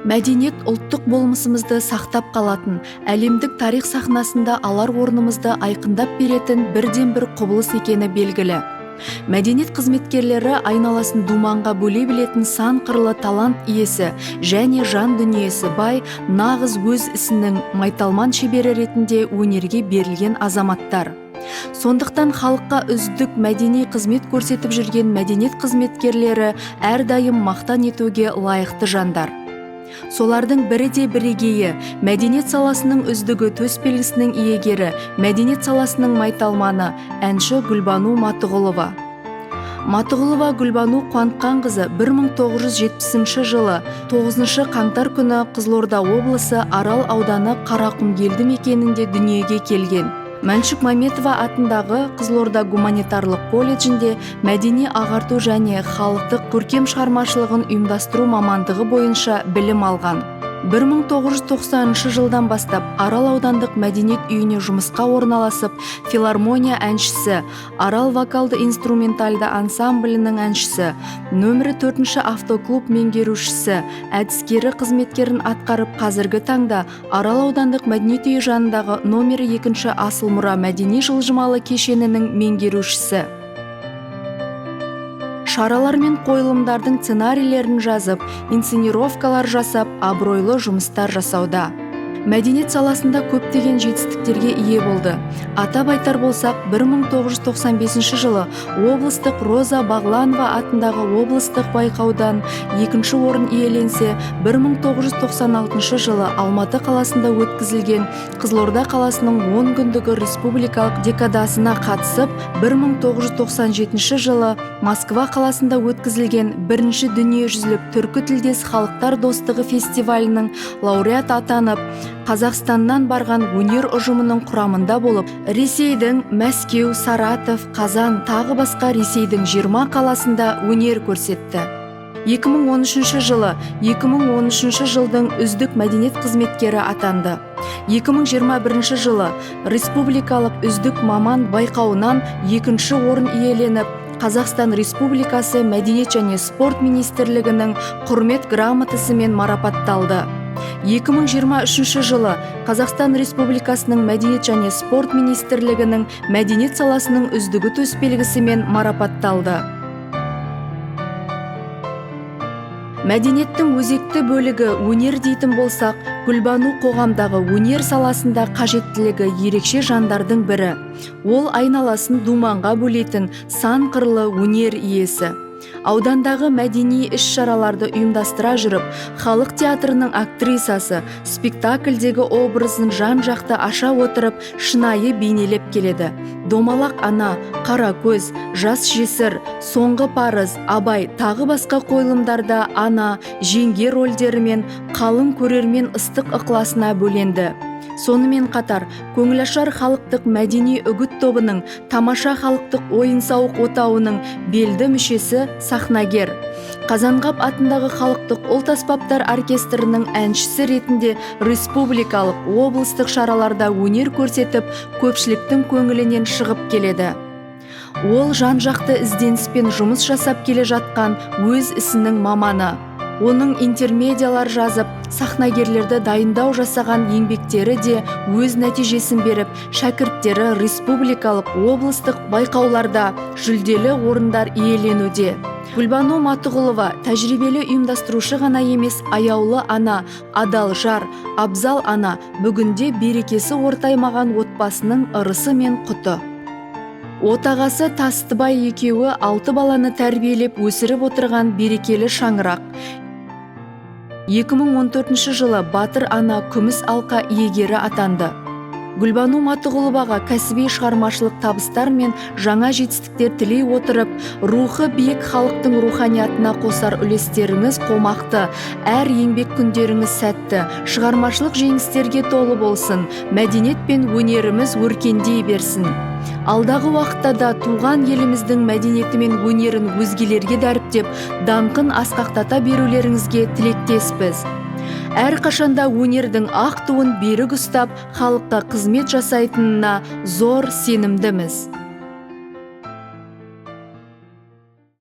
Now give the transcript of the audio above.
Мәдениет ұлттық болмысымызды сақтап қалатын, әлемдік тарих сахнасында алар орнымызды айқындап беретін бірден-бір құбылыс екені белгілі. Мәдениет қызметкерлері айналасын думанға бөлей білетін сан қырлы талант иесі және жан дүниесі бай, нағыз өз ісінің майталман шебері ретінде өнерге берілген азаматтар. Сондықтан халыққа үздік мәдени қызмет көрсетіп жүрген мәдениет қызметкерлері әрдайым мақтан етуге лайықты жандар. Солардың бірі де бірегейі, мәдениет саласының үздігі төсбелгісінің иегері, мәдениет саласының майталманы, әнші Гүлбану Матығұлова. Матығұлова Гүлбану Қуантқанқызы 1970 жылы 9 қаңтар күні Қызылорда облысы Арал ауданы Қарақұм елді мекенінде дүниеге келген. Мәншүк Мәметова атындағы Қызылорда гуманитарлық колледжінде мәдени ағарту және халықтық көркем шығармашылығын ұйымдастыру мамандығы бойынша білім алған. 1990 жылдан бастап Арал аудандық мәдениет үйіне жұмысқа орналасып, филармония әншісі, Арал вокалды инструментальды ансамблінің әншісі, нөмірі 4 автоклуб меңгерушісі, әдіскері қызметкерін атқарып, қазіргі таңда Арал аудандық мәдениет үйі жанындағы номері 2 Асыл мұра мәдени жылжымалы кешенінің меңгерушісі. Шаралар мен қойылымдардың сценарийлерін жазып, инсценировкалар жасап, абыройлы жұмыстар жасауда. Мәдениет саласында көптеген жетістіктерге ие болды. Атап айтар болсақ, 1995 жылы облыстық Роза Бағланова атындағы облыстық байқаудан екінші орын иеленсе, 1996 жылы Алматы қаласында өткізілген Қызылорда қаласының 10 күндігі республикалық декадасына қатысып, 1997 жылы Москва қаласында өткізілген бірінші дүниежүзілік түркі тілдес халықтар достығы фестивалінің лауреат атанып, Қазақстаннан барған өнер ұжымының құрамында болып, Ресейдің Мәскеу, Саратов, Қазан, тағы басқа Ресейдің 20 қаласында өнер көрсетті. 2013 жылы 2013 жылдың үздік мәдениет қызметкері атанды. 2021 жылы республикалық үздік маман байқауынан екінші орын иеленіп, Қазақстан Республикасы Мәдениет және спорт министрлігінің құрмет грамотасымен марапатталды. 2023 жылы Қазақстан Республикасының Мәдениет және спорт министрлігінің мәдениет саласының үздігі төсбелгісімен марапатталды. Мәдениеттің өзекті бөлігі өнер дейтін болсақ, Гүлбану қоғамдағы өнер саласында қажеттілігі ерекше жандардың бірі. Ол айналасын думанға бөлейтін сан қырлы өнер иесі. Аудандағы мәдени іс-шараларды ұйымдастыра жүріп, халық театрының актрисасы спектакльдегі образын жан-жақты аша отырып, шынайы бейнелеп келеді. Домалақ ана, Қара көз, Жас жесір, Соңғы парыз, Абай, тағы басқа қойылымдарда ана, жеңге рөлдерімен қалың көрермен ыстық ықыласына бөленді. Сонымен қатар, көңілашар халықтық мәдени үгіт тобының, Тамаша халықтық ойын-сауық отауының белді мүшесі, сахнагер. Қазанғап атындағы халықтық ұлт аспаптар оркестрінің әншісі ретінде республикалық, облыстық шараларда өнер көрсетіп, көпшіліктің көңілінен шығып келеді. Ол жан-жақты ізденіспен жұмыс жасап келе жатқан өз ісінің маманы. Оның интермедиялар жазып, сахнагерлерді дайындау жасаған еңбектері де өз нәтижесін беріп, шәкірттері республикалық, облыстық байқауларда жүлделі орындар иеленуде. Гүлбану Матығұлова тәжірибелі ұйымдастырушы ғана емес, аяулы ана, адал жар, абзал ана, бүгінде берекесі ортаймаған отбасының ырысы мен құты. Отағасы Тастыбай екеуі 6 баланы тәрбиелеп өсіріп отырған берекелі шаңырақ. 2014 жылы Батыр ана күміс алқа иегері атанды. Гүлбану Матығұловаға кәсіби шығармашылық табыстар мен жаңа жетістіктер тілей отырып, рухы биік халықтың руханиятына қосар үлестеріңіз қомақты, әр еңбек күндеріңіз сәтті, шығармашылық жеңістерге толы болсын, мәдениет пен өнеріміз өркендей берсін. Алдағы уақытта да туған еліміздің мәдениеті мен өнерін өзгелерге дәріптеп, даңқын асқақтата берулеріңізге тілектеспіз. Әрқашанда өнердің ақ туын берік ұстап, халыққа қызмет жасайтынына зор сенімдіміз.